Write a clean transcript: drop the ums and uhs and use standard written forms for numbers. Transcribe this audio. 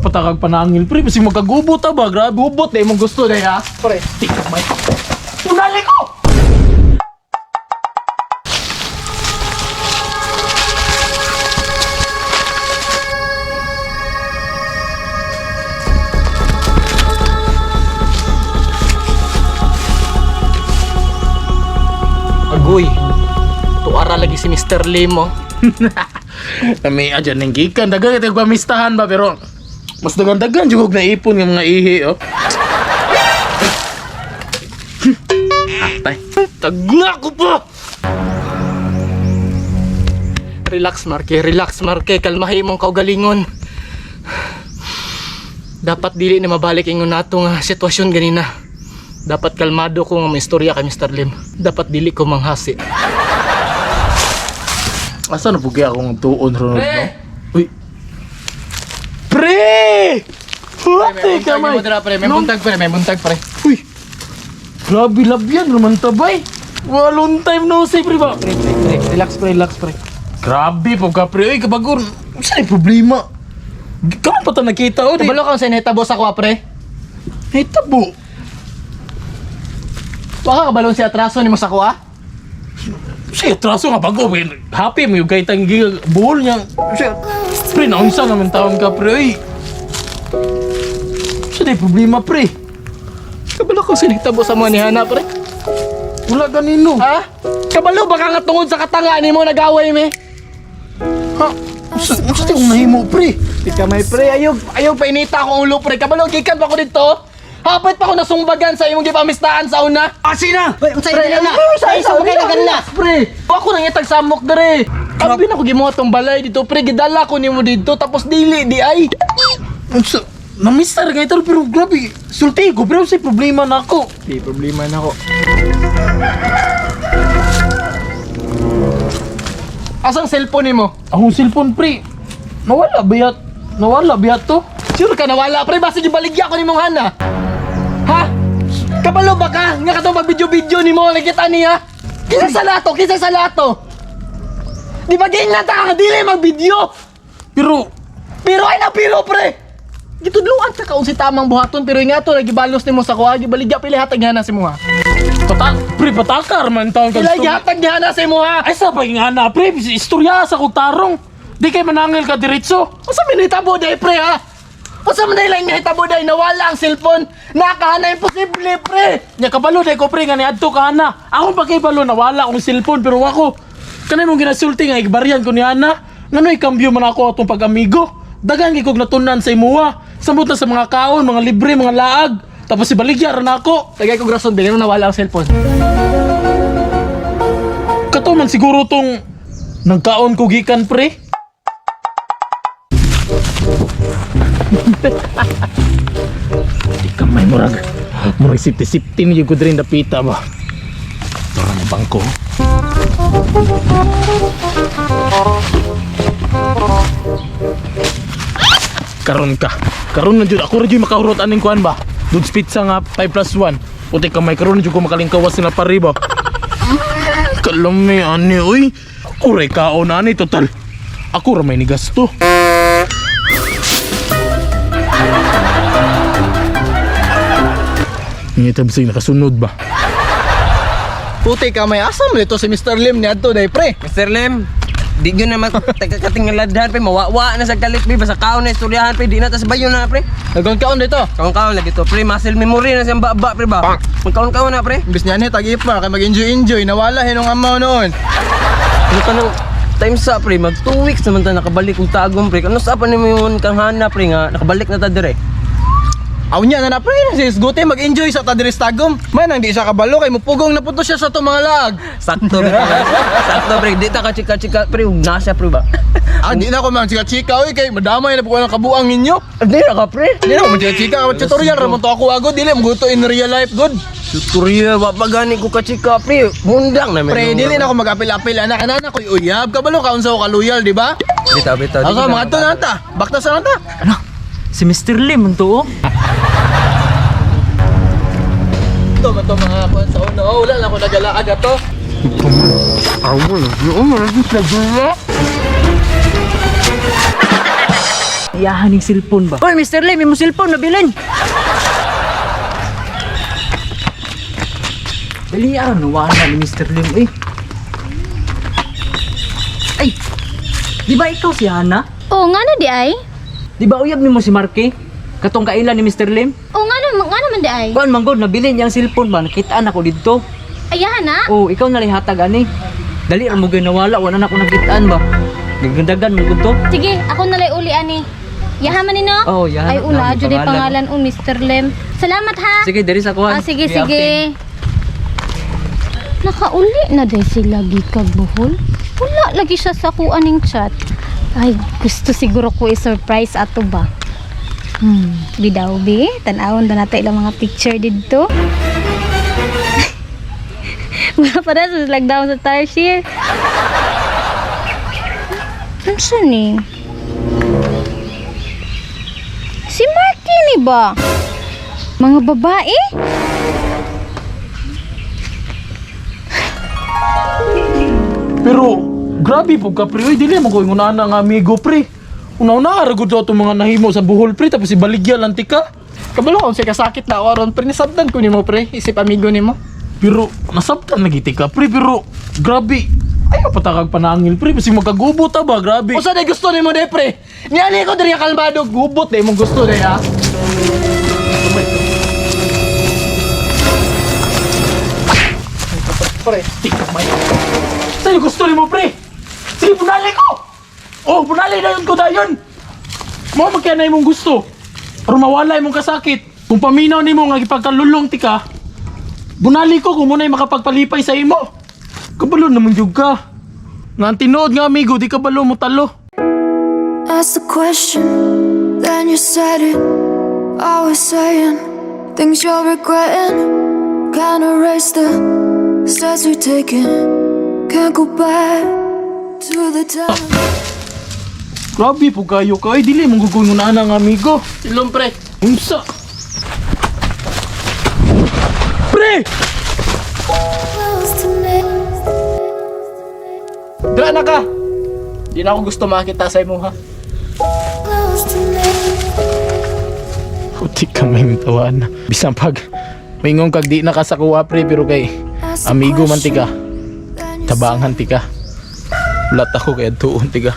Patakag panangil, pre. Basig magkagubot ta ba? Grabe. Gubot na imong gusto day ha. Pre, Tika may. Unali ko! Agoy. Tuara lagi si Mr. Lim oh. Kami adyan ng gikan. Dagan ito yung pamistahan ba? Pero mas dagan-dagan jud og naipon ng mga ihi, oh. Atay. Tagla ko pa! Relax, Marke. Relax, Marke. Kalmahi imong kaugalingon. Dapat dili na mabalik ingon nato nga sitwasyon ganina. Dapat kalmado ko nga may istorya kay Mr. Lim. Dapat dili ko manghasi. Asa na pugi akong tuon ron, no? Pre! Uy. Pre! Puti ka may. Pre, may buntag pre, may buntag pre. Uy. Grabe labyan naman tabay. Walong time no see, pre ba? Pre, pre, pre. Relax pre, relax pre. Grabe po ka pre. Uy, kabagon. Saan yung problema? Kamu pa ta nakita o di? Kabalo ka sa inahitabo sa kuha pre. Hitabo. Waka kabalon si atraso nimo sa kuha. Siya, traso nga bago. Happy mo yung kahit ang buhol niya. Siya, pre, naunsa naman taon ka, pre. Uy. Saan yung problema, pre? Kabalo ka sa inahitabo sa mga ni Hana pre. Wala ganino. Ha? Kabalo baka nga tungod sa katanga nimo nagaway me. Ha? Sa sa tiyong nahimo, pre? Di ka may pre, ayaw, ayaw painita akong ulo pre. Kabalo, gikan pa ko dito. Hapit pa ko nasungbagan sa imong gipamistaan sa una. Asina! Uy, unsay Pre, dili na? ano, Sa isa mo kay naganla. Pre, ako nang itag samok dere. Abi na ko gimuha tong balay dito pre, gidala ko nimo dito tapos dili di ay. Unsa? Namistar ka ito, pero grabe. Sulti ko, pero sa problema na ako. Di problema na ko. Asang cellphone nimo? Akong cellphone, pre. Nawala ba yat? Nawala ba yat to? Sure ka nawala pre, basta gibaligya ko nimong hana. Ha? Kabalo ba ka? Nga katong pag-video-video nimo nakita niya. Kinsa sa lato? Kinsa sa lato? Di ba ganyan ta ka dili mag-video? Pero, Pero ay na pero pre. Gitudluan ta kaun si tamang buhaton pero nga to nagibalos nimo sa kuha, gibaligya pila hatag hana sa imuha. patak, pre, patakar man taon ka. Pila gihatag hana sa imuha. Ay, sa pagingana, pre. Istorya sa kong tarong. Di kay manangil ka diretso. Unsa man nahitabo day pre ha? Unsa man lang nahitabo day nawala ang cellphone? Nakahana imposible pre. Nya kabalo day ko pre nga niadto ka na. Ako pa kay balo nawala akong cellphone pero ako kanay mong ginasulti nga igbaryan ko ni Ana. Ngano ikambyo man ako atong pag-amigo. Dagan kay kog natunan sa imuha. Samot na sa mga kaon, mga libre, mga laag. Tapos ibaligya ra na ako. Tagay kog rason day nawala ang cellphone. Kato man siguro tong nagkaon ko gikan pre. Di ka may murag. Murag sipti-sipti ni ko diri dapita ba. Tara na bangko. Karon ka. Karon na jud ako ra jud makahurot aning kuan ba. Dudes pizza nga 5 plus 1. Puti ka may karon na jud ko makalingkawas sila pare ba. Kalami ani oy. Ako ray kaon ani total. Ako ra may nigasto. Ngita bisag nakasunod ba? Puti ka may asam nito si Mr. Lim ni adto day pre. Mr. Lim, di gyud na magtagkatingaladhan pre, mawawa na sa galit pre, basta kaon na istoryahan pre, di na ta sa bayo na pre. Nagkaon kaon dito. Kaon-kaon lagi to pre, muscle memory na siyang baba pre ba. Magkaon-kaon na pre. Imbis niya ni tag ipa kay mag-enjoy enjoy nawala hinong amaw noon. Ano ka nang time sa pre, mag 2 weeks naman ta nakabalik og tagom pre. Ano sa pa nimo yung kang hana pre nga nakabalik na ta dire? Aw niya na na pre, si Sgote mag-enjoy sa Tadris Tagum. Man ang di siya kabalo kay mupugong na puto siya sa to mga lag. Sakto pre. Sakto pre, di ta ka chika-chika pre, ug nasa pre ba. Ah, di na ako man chika-chika oy kay madamay na po ko ng kabuang ninyo. Di na ka pre. Di na ako man chika-chika, tutorial ra man to ako agod dili mo gusto in real life good. Tutorial wa pa gani ko ka chika pre. Mundang na Pre, dili na ako mag-apil-apil anak ana na koy uyab kabalo ka unsa ko ka loyal, di ba? Bitaw bitaw. Ako mga to na ta. Bakta sa na ta. Ano? Si Mr. Lim ang to oh. Ito man to mga kuan sa una. Oh, wala na ako nagalaag ato. Iyahan ning cellphone ba? Oy, Mr. Lim, imong cellphone nabilin. Dali aron nawala ni Mr. Lim eh. Ay. Di ba ikaw si Hana? Oh, nga na di ay? Di ba uyab nimo si Marky? Katong kailan ni Mr. Lim? Oh, nga naman di ay? Kuan man gud nabilin niyang cellphone ba? Nakitaan ako didto. Ayahan na. Oh, ikaw na hatag ani. Dali ra mo gyud nawala, wala na ako nakitaan ba. Dagan man gud to. Sige, ako na lay uli ani. Yahan man nino? Oh, yahan. Ay, una, Nami jud pangalan. pangalan o Mr. Lim. Salamat ha. Sige, diri sa kuan. Ah, sige, sige. Nakauli na din sila gikag buhol. Wala lagi siya sa kuan ning chat. Ay, gusto siguro ko i-surprise ato ba? Bidaw bi, tan-awon na nato ilang mga picture didto. Wala pa na sa down sa tarsier. Unsa ni? Si Marky ni ba? Mga babae? Pero grabe po ka pre, oy dili mo ko ingon ana nga amigo pre. Una-una ra gud ato mga nahimo sa buhol pre tapos ibaligya lang tika. Kabalo kung siya kasakit na ako aron pre, nisabdan ko nimo pre, isip amigo nimo. Pero nasabtan lagi tika pre pero grabe. Ayaw pa ta kag panangil pre basig magkagubo ta ba grabe. Usa day gusto nimo day pre? Niani ko diri kalmado, gubot day mong gusto day ha. Pre, Tika may. Sa'yo gusto nimo pre. Sige bunali ko. Oh, bunali na yun ko dayon. Mao man kaya na imong gusto. Aron mawala imong kasakit. Kung paminaw nimo nga gipagkalulong tika, bunali ko kung muna'y makapagpalipay sa imo. Kabalo naman jud ka. Nga ang tinuod nga amigo, di kabalo mo talo. Ask the question, then you said it. I was saying things you're regretting. Can't erase the steps we've taken. Can't go back to the time. Grabe po kayo ka. Ay, dili mong gugun na nga amigo. silom pre. Unsa? Pre! Close to me. Dira na ka. Di na ako gusto makita sa imo ha. Close to me. Puti ka may tawaan. Bisan pag maingon kag di na ka sa kuha pre pero kay Ask the amigo man question, tika. then you Tabangan tika. Ulat ako kaya tuon tika.